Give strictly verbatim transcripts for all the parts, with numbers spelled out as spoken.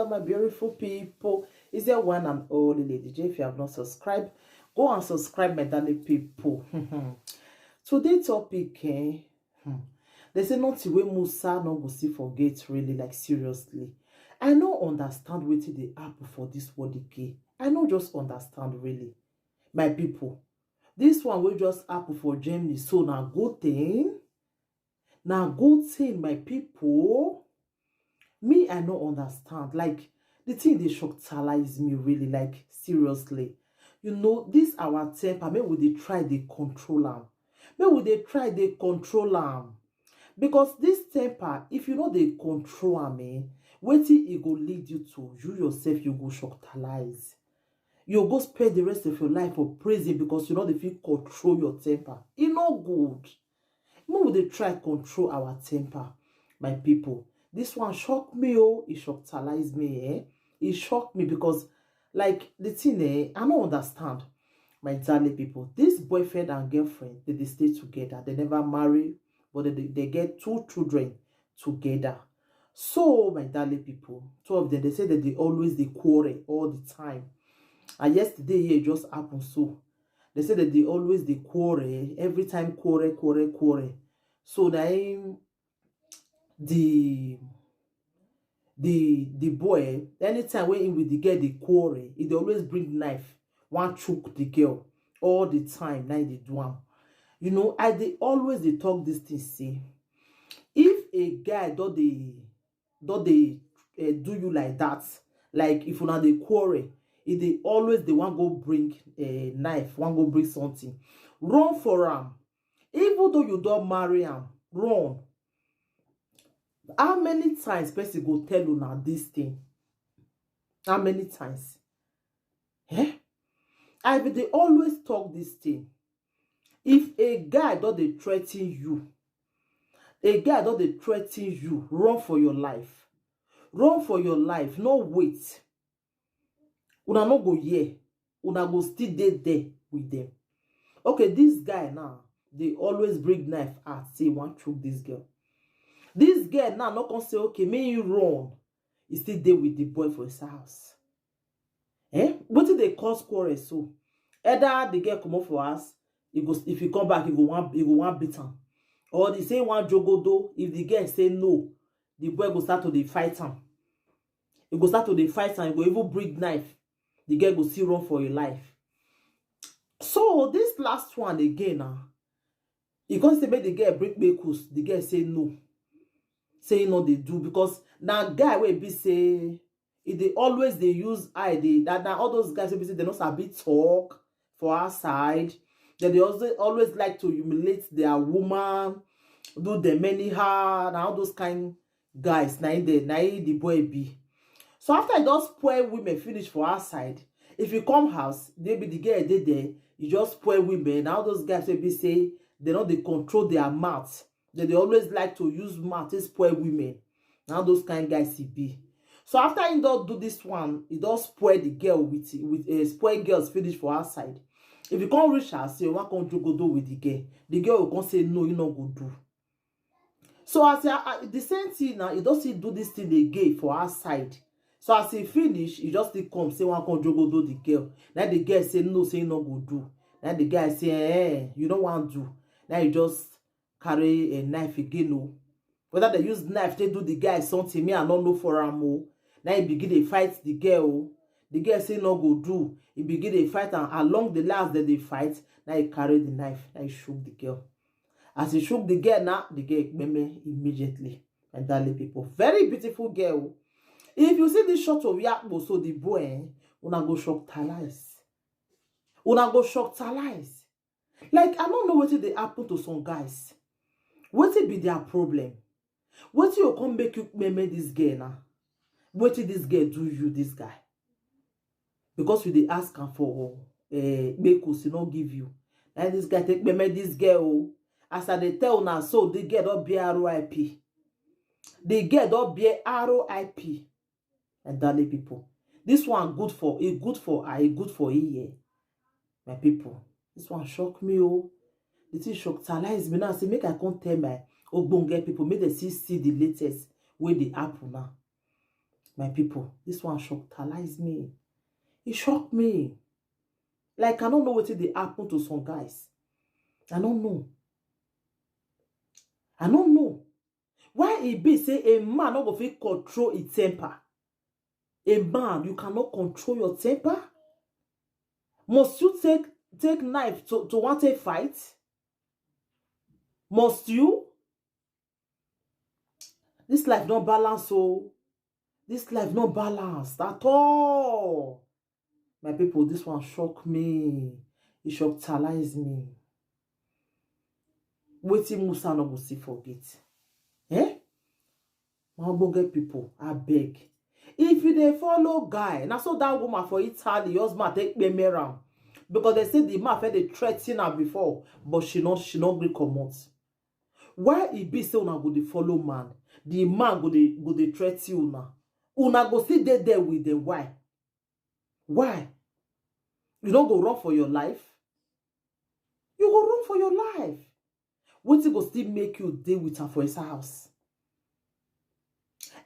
My beautiful people, is there one and only Lady J. If you have not subscribed, go and subscribe, my darling people. Today topic, eh? Hmm. They say nothing wey Musa no go see for gate, really, like, seriously. I no understand wetin dey happen for this world again. I no just understand, really, my people. This one wey just happen for Germany, so na good thing? Na good thing, my people? Me, I no understand. Like, the thing dey shocktalize me, really, like, seriously. You know, this our temper, make we dey try dey control am. Make we dey try dey control am. Because this temper, if you no dey control am, eh, wetin e go lead you to? You yourself, you go shocktalize. You go spend the rest of your life for prison because you no dey fit control your temper. E no good. Make we dey try control our temper, my people. This one shock me, oh, e shocktalize me, eh? E shock me because, like, the thing, eh, I no understand, my darling people. This boyfriend and girlfriend, they dey stay together. They never marry, but they, they get two children together. So, my darling people, two of them, they say that they always dey quarrel all the time. And yesterday here just happened so. They say that they always dey quarrel, every time quarrel, quarrel, quarrel. So na him, the the the boy, anytime wey him with the girl dey quarrel, he dey always bring knife, wan chook the girl all the time. Na him dey do am. You know, I dey always dey talk this thing, say, if a guy don dey don dey eh, do you like that, like, if una dey quarrel, e dey always dey wan go bring eh, knife, wan go bring something, run for am. Even though you don marry am, run. How many times person go tell una this thing? How many times? Eh? I bin dey always talk this thing. If a guy don dey threaten you, a guy don dey threaten you, run for your life. Run for your life, no wait. Una no go hear. Una go still dey there with them. Okay, this guy now, they always bring knife out, say he wan choke this girl. This girl now no come say, okay, make you run. He still dey with the boy for his house. Eh? Wetin dey cause quarrel so? Either the girl comot for house, he go, if he come back, he go wan, he go wan beat am. Or they say wan jogodo, if the girl say no, the boy go start to dey fight am. He go start to dey fight am, he go even bring knife. The girl go still run for him life. So this last one again now, he come say make the girl bring kpekus. The girl say no. Say he no dey do because na guy wey be say he dey always dey use eye dey, that na all those guys wey be say they no sabi talk for outside. They dey also always like to humiliate their woman, do them anyhow. Na all those kind guys, na him dey, na him the boy be. So after he don spoil women finish for outside, if he come house, maybe the girl dey there, he just spoil women. Na all those guys wey be say they no dey control their mouth. They dey always like to use mouth take spoil women. Na all those kind guys he be. So after he don do this one, he don spoil the girl with, with uh, spoil girls finish for outside. If he come reach house, he wan come jogodo with the girl. The girl go come say no, he no go do. So as he, uh, the same thing now, he don still do this thing again for outside. So as he finish, he just still come say wan come jogodo the girl. Na the girl say no, say he no go do. Na the guy say, eh, you no wan do. Na he just carry a knife again o. Whether they use knife take do the guy something, me I no know for am o. Na he begin dey fight the girl o. The girl say no go do. He begin dey fight am. Along the last that they fight, na he carry the knife, na he shook the girl. As he shook the girl now, the girl kpeme immediately. My darling people, very beautiful girl. If you see this shot of yakpo, so the boy, eh, una go shocktalize. Una go shocktalize. Like, I no know wetin dey happen to some guys. Wetin be their problem? Wetin go come make you kpeme this girl now? Wetin this girl do you, this guy? Because you dey ask am for uh, kpekus, he no give you. Na this guy take kpeme this girl o. As I dey tell una so, the girl don bear R I P. The girl don bear R I P. My darling people, this one good for, e good for her, e good for ear. My people, this one shock me o. The thing shocktalize me now. Say make I come tell my ogbonge people, make they see, see the latest wey dey happen now. My people, this one shockalize me. It shocked me. Like, I don't know what they happen to some guys. I don't know. I don't know. Why e be say a man no go fit control his temper? A man, you cannot control your temper? Must you take take knife to, to want a fight? Must you? This life don't balance, so this life not balanced at all. My people, this one shock me. It shockalize me. Wetin Musa no go see forget. Eh? My ogbonge people, I beg. If you dey follow guy, na so that woman for Italy, husband take kpeme am. Because they say the man fit dey threaten her before, but she no she no gree comot. Why e be say una go dey follow man? The man go dey go dey threaten una. Una go still dey there with them. Why? Why? You no go run for your life? You go run for your life. Wetin go still make you dey with am for his house?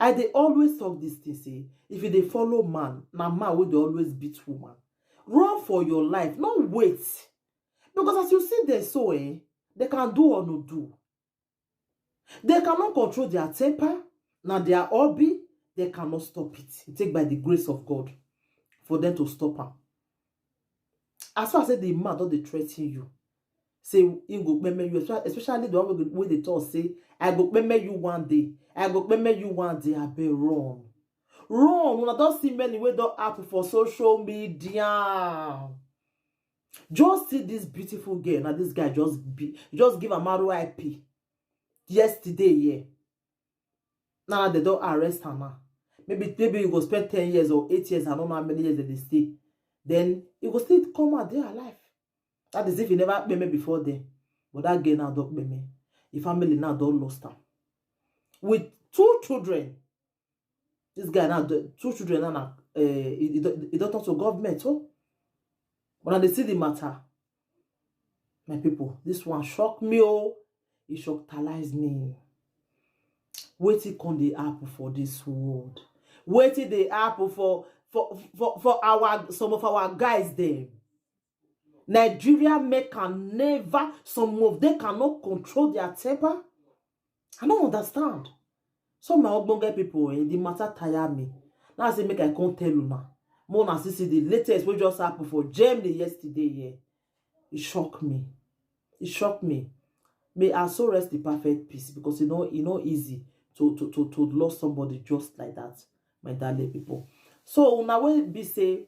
I dey always talk this thing say, if you dey follow man, na man wey dey always beat woman. Run for your life, no wait. Because as you see them so, eh, they can do or no do. They cannot control their temper, na their hobby, they cannot stop it. It take by the grace of God for them to stop am. As far as say the man don dey threaten you, say he go kpeme you, espe- especially the one wey go- wey dey talk say, "I go kpeme you one day, I go kpeme you one day," abeg run. Run, una don see many wey don happen for social media. Just see this beautiful girl, na this guy just be just give am R I P yesterday, yeah. Now they don arrest her now. Maybe maybe you go spend ten years or eight years, I don't know how many years that they stay. Then you go still come out there alive. That is if you never kpeme before then. But that girl now don kpeme. Your family now don lost am. With two children. This guy now, the two children now, na, uh, he, he, don- he don talk to government, oh. When they see the matter, my people, this one shock me, oh. It shockalize me. Wetin come dey happen for this world? Wetin dey happen for for for for our some of our guys dem? Nigeria make am never. Some of them cannot control their temper. I don't understand. So my ogbonge people, eh, the matter tire me. Now I say make I come tell una. More na see see the latest wey just happen for Germany yesterday. Yeah, it shocked me. It shocked me. May I so rest in perfect peace because you know you know easy to to to to lose somebody just like that, my darling people. So now when be say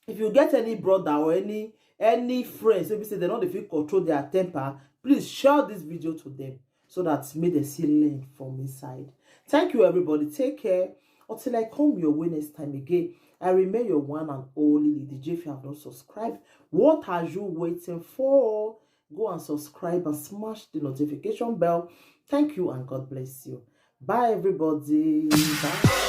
if you get any brother or any any friends wey be say they no dey fit control their temper, please share this video to them so that make they see learn from inside. Thank you, everybody. Take care. Until I come your way next time again, I remain your one and only Lady J. If you have not subscribed, what are you waiting for? Go and subscribe and smash the notification bell. Thank you and God bless you. Bye, everybody. Bye.